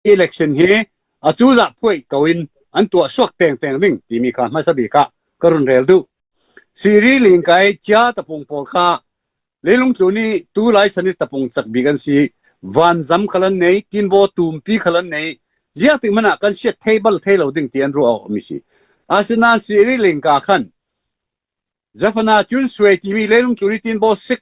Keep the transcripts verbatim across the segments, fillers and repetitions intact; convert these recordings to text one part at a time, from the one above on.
election hi a cuzah phuai ko in an tuah suak tengteng ding timi kha hmasa bik ah ka run rel duh. Siri Lingkai Chia Tapung pawl kha leilung tlun i tulai sani tapung cak bik an si, vanzam khal an nei, tinbaw tumpi khal an nei, ziak tik manah kan siat thei bal thei lo ding ti an ruah awk mi si. Asinan Siri Lingka khan Zafana Cun Suai timi leilung tlun i tinbaw sik,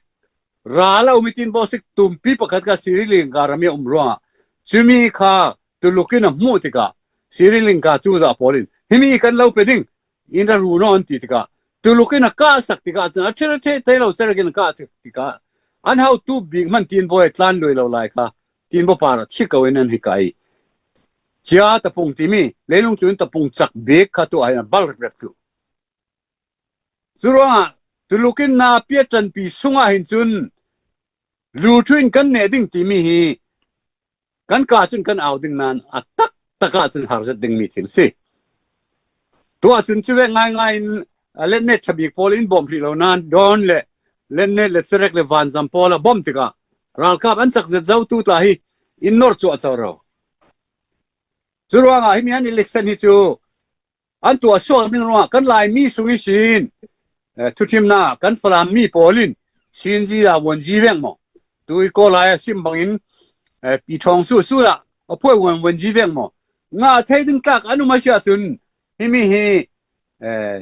ral a um i tinbaw sik tumpi pakhat kha Siri Lingka ram i a um ruangah cumi kha Tuluk in a hmuh tikah Siri Lingka cuzah pawl in himi kan lo pe ding in a ru naw an ti tikah Tuluk in a kahsak tikah cun a ṭhir a ṭheh thei lo cerekin a kahsak tikah an hau tu bik hman tinbaw i tlan lui lo lai kha tinbaw par a thi ko in an hi kai. Cia tapung timi leilung tlun tapung cak bik kha tu a hin a bal rep rep tu. Curuangah Tuluk in na piat ṭanpi sungah hin cun lu ṭhu in kan neh ding timi hi kan ka cun kan au ding nan a taktak ah cun har zet dingmi thil si. Tuah cun cuvek ngaingai in a letnet ṭha bik pawl in bawmh hrih lo nan dawn le letnet le cerek le vanzam pawl a bawmh tikah ralkap an cak zet zo tu tla hi in nor cuah co ro. Curuangah himi an election hi cu an tuah suak ding ruangah kan Laimi sung ihsin, eh, thuthimna kan Falam mi pawl in Sinzi a Wonzi veng maw, tui kaw lai a sim bangin, eh, pi thawng su su ah a phuai won Wonzi veng maw, ngah thei ding tlak an um a si ahcun himi hi, eh,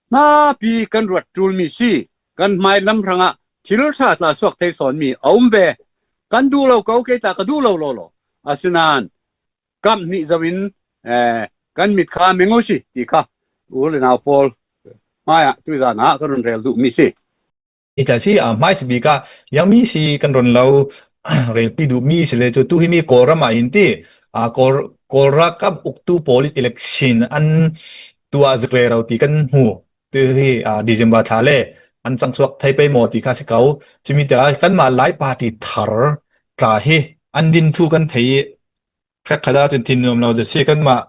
hnapi kan ruat ṭulmi si. Kan hmai lam hrangah thil ṭha tla suak thei sawnmi a um ve. Kan duh lo ko, kei tla ka duh lo lawlaw. Asinan kam hnih zoin, eh, kan mit kha meng uh si ti kha u le nau pawl hmaiah tuizan ah ka run rel duhmi si. I ta si, ah, hmai si bik ah ziangmi si kan run lo relpi duhmi si le cu tu himi Kawlram ah hin ti, ah, Kawl, Kawl ralkap uktu pawl in election an tuah zik rero ti kan hmu. Tu hi, ah, December thla le an cangchuak thei pei maw ti kha si ko. Cumi tikah kanmah Lai party thar tla hi an din thu kan thei i hrekkhat ah cun thin nuam lo zet si. Kanmah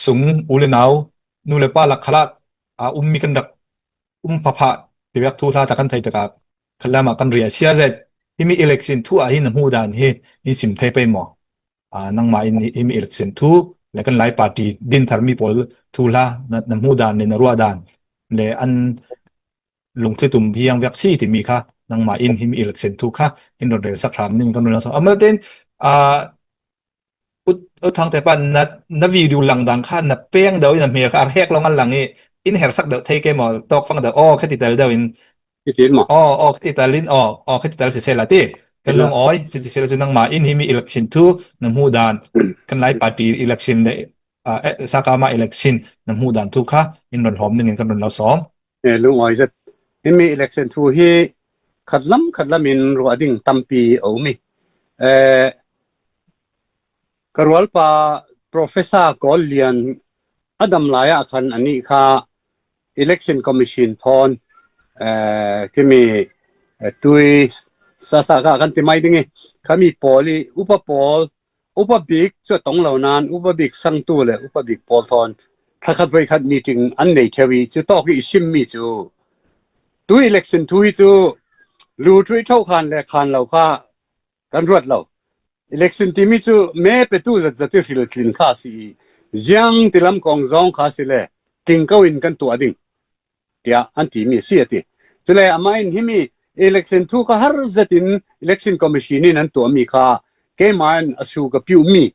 sung u le nau, nu le pa lak khalah a ummi kan rak um phapha tivek thu hla tla kan thei tikah khalam ah kan riahsia zet. Himi election thu ah hin na hmuh dan hi in sim thei pei maw? Ah, nangmah in himi election thu le kan Lai party din tharmi pawl thu hla na, na hmuh dan le na ruah dan le an lungtlitum hi ang vek si timi kha nangmah in himi election thu kha in run rel sak hram ning kan run lang so. Amalte in, ah, ut, ut thang te pa na, na video lang dang kha na peng do in na hmel kha a hek long an lang i in her sak do thei ke maw, tawk fang do, aw, khati tal do in. Ti tin maw? Aw, aw, khati tal in, aw, aw, khati tal sisel a ti. Kan lung awi, si sisel a si nangmah in himi election thu na hmuh dan, kan Lai party election le, ah, eh, sakama election na hmuh dan thu kha in run hlawm ning in kan run lo sawm. Eh, lungawi zet. Himi election thu hi khatlam khatlam in ruah ding tampi a um i. Eh, ka rualpa Professor Kawl Lian a dam lai ah khan anih kha Election Commission thawn, eh, kimi, eh, tui sasa kha kan ti mai ding i. Khami pawl i upa pawl upa bik cu a tong lo nan, upa bik sangtu le upa bik pawl thawn thla khat voi khat meeting an nei ṭheu i, cu tawk i simmi cu tu election thu hi cu lu ṭhu i ṭho khan le khan lo kha kan ruat lo. Election timi cu me petu zat zat i hril tlin kha a si i, ziang tilam kong zawng kha a si le tingko in kan tuah ding tiah an timi a si a ti. Cule amah in himi election thu kha har zetin Election Commission in an tuahmi kha keimah in a su ka piuhmi,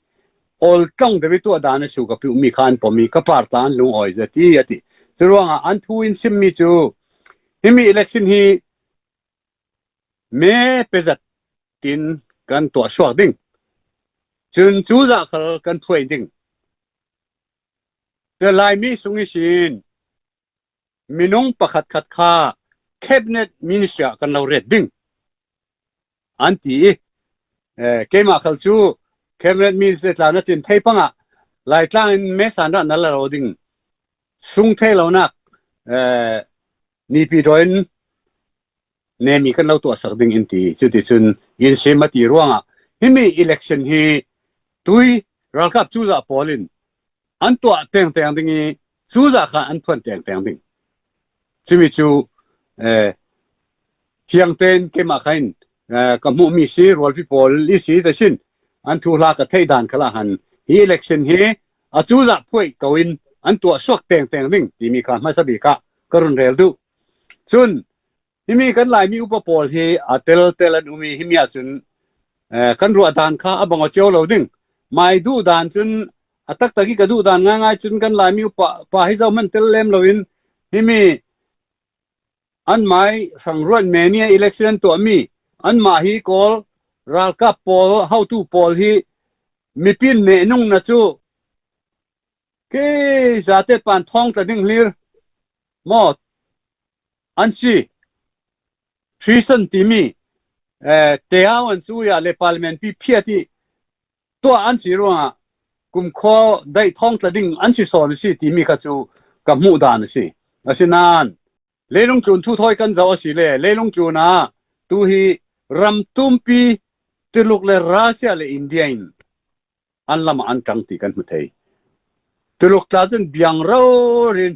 ol tlong deuh i tuah dan a su ka piuhmi kha an pom i ka par tla an lungawi zet i a ti. Curuangah an thu in simmi cu himi election hi me pezat tin kan tuah suak ding. Cun cuzah khal kan phuai ding. Tua Laimi sung ihsin minung pakhat khat kha cabinet minister ah kan lo ret ding an ti i, eh, keimah khal cu cabinet minister tla na tin thei pangah Laitlang in mesan rah na la lo ding sung thei lonak, eh, nipi daw in nemi kan lo tuahsak ding in ti. Cuticun in sim a ti ruangah himi election hi tui ralkap cuzah pawl in an tuah tengteng ding i cuzah kha an phuan tengteng ding. Cumi cu, eh, hiang tein keimah kha in, eh, ka hmuhmi si, rualpi pawl i si ta sin, an thuhla ka theih dan khalah han hi election hi a cuzah phuai ko in an tuah suak tengteng ding timi kha hmasa bik ah ka run rel duh. Cun himi kan Laimi upa pawl hi a teltel an um i himi ah cun kan ruah dan kha a bang aw cio lo ding. Mai duh dan cun a taktak i ka duh dan ngaingai cun kan Laimi upa pa hi zohman tel lem loin himi anmai hrang ruat menia election an tuahmi anmah hi Kawl ralkap pawl hotu pawl hi mipi in neh nungna cu kei zate pan thawng tla ding hlir maw an si. Treason timi teau an cu ya le parliament pi phiat i tuah an si ruangah kumkhaw daih thawng tla ding an si sawn a si timi kha cu ka hmuh dan a si. Asinain leilung tlun thu thawi kan zoh a si le leilung tlun ah tu hi ram tumpi Tuluk le Russia le India in an lamah an ṭang ti kan hmu thei. Tuluk tla cun biang rori in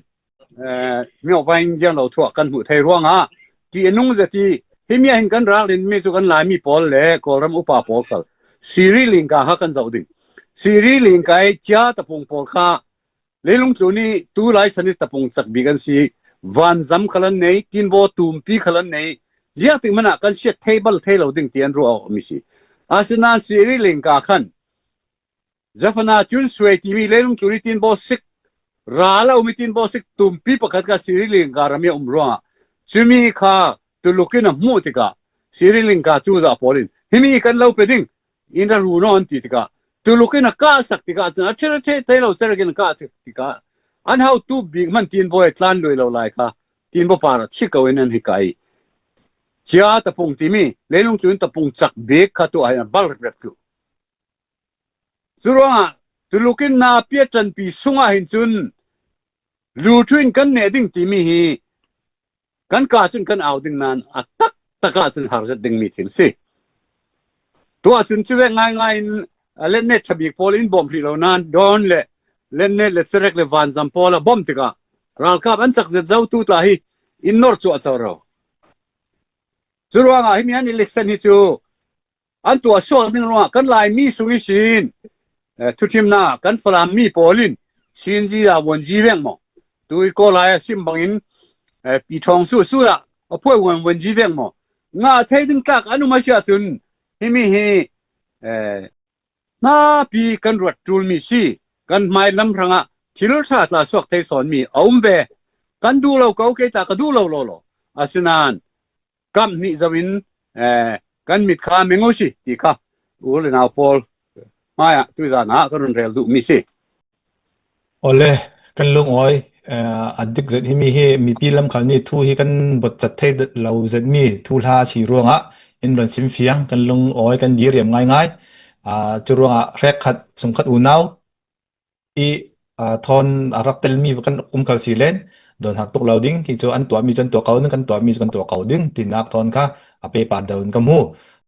miohvain ziang lo thuah kan hmuh thei ruangah ti a nung zet i himi ah hin kan ral rinmi cu kan Laimi pawl le Kawlram upa pawl khal Sri Lanka kha kan zoh ding. Sri Lanka i cia tapung pawl kha leilung tlun i tu lai san i tapung cak bik an si. Vanzam khal an nei, tinbaw tumpi khal an nei. Ziangtik hmanah kan siat thei bal thei lo ding ti an ruah awk mi si. Asinain Sri Lanka khan Jaffna Chunsuei timi leilung tlun i tinbaw sik ral a um i tinbaw sik tumpi pakhat kha Sri Lanka ram i a um ruangah cumi kha Tuluk in a hmuh tikah Sri Lanka cuzah pawl in himi kan lo pe ding in ra ru naw an ti tikah Tuluk in a kahsak tikah cun a ṭhit a ṭhit thei lo cerek in a kahsak tikah an hotu bik hman tinbaw i tlan lui lo lai kha tinbaw par a thi ko in an hi kai. Cia tapung timi leilung tlun tapung cak bik kha tuah hai a bal rep rep tu. Curuangah Tuluk in na pia ṭanpi sungah hin cun lu ṭhu in kan neh ding timi hi kan ka cun kan au ding nan a taktak ah cun har zet dingmi thil si. Tuah cun cuvek ngaingai in letnet ṭha bik pawl in bawmh hrih lo nan dawn le letnet le cerek le vanzam pawl a bawmh tikah ralkap an cak zet zo tu tla hi in nor cuah co ro. Curuangah himi an election hi cu an tuah suak ding ruangah kan Laimi sung ihsin thuthimnak kan Falam mi pawl in Chinzi ah Wanzi veng maw tui kaw lai a sim bangin pi thawng suhsuh ah a phuai wan Wanzi veng maw ngah thei ding tlak an um a si ahcun himi hi hnapi kan ruat ṭulmi si. Kan hmai lam hrangah thil ṭha tla suak thei sawnmi a um ve. Kan duh lo ko kei tla ka duh lo lawlaw asinain kam hnih zoin kan mit kha meng uh si ti kha u le nau pawl hmaiah tuizan ah ka run rel duhmi si. Awle, kan lungawi a dik zet himi hi mipi lam khal nih thu hi kan botcat thei lo zetmi thuhla si ruangah in run simfiang kan lungawi kan diriam ngaingai. Cu ruangah hrekkhat sungkhat unau i thawn a rak telmi kan um khal si len dawn har tuk lo ding hi cu an tuahmi cu an tuah ko ding kan tuahmi cu kan tuah ko ding tinak thawn kha a pehpar deuh in ka hmu.